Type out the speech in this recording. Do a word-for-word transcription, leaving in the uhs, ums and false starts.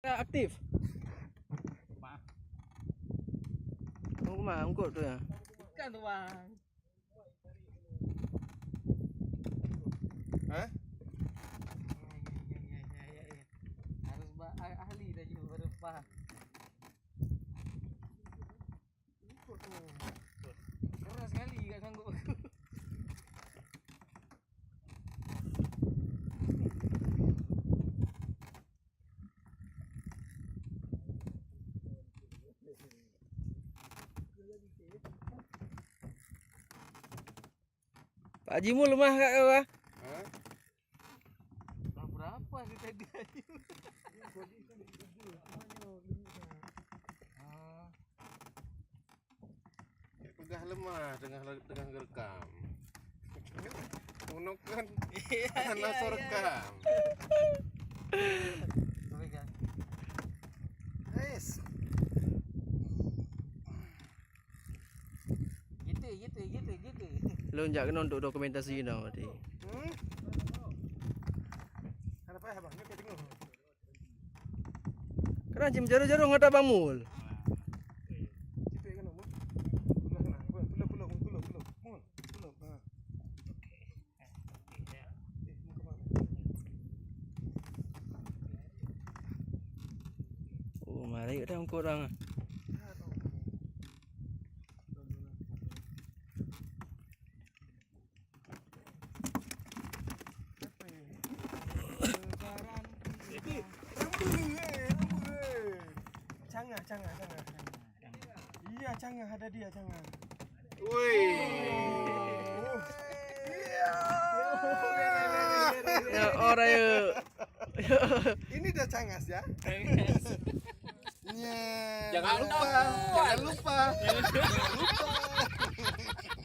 Aktif. Mah. Tunggu mah, ungkot tu ya. Ikan tu, Bang. Hah? Harus ba-, ah-, ahli tadi baru faham. Keras sekali, tak sanggup aku. Pak Haji Mul leumah kat kau ah? Ha? Dah berapa tu tadi? Ah. Peugah leumah tengah, tengah gerekam. Unokan. Iya, iya, iya. Rekam. Yes. Gitu, gitu, gitu, gitu. Lôn jak keunoe untuk dokumentasi keunoe tadi. Hmm? Ada apa ya, Bang? Ni kat tengah. Kadang cit meujaroe-jaroe ngon ata Bang Mul. Cipek keunoe, Bang. Pulang keunoe. Pulang, pulang, pulang, pulang, pulang. Mul, pulang. Ha. Oh, mari dah korang. Cangah, cangah, cangah. Iya, cangah, ada dia, cangah. Woi. Ya, ora ya. Ini dah cangas ya. Nye. Jangan lupa, jangan lupa.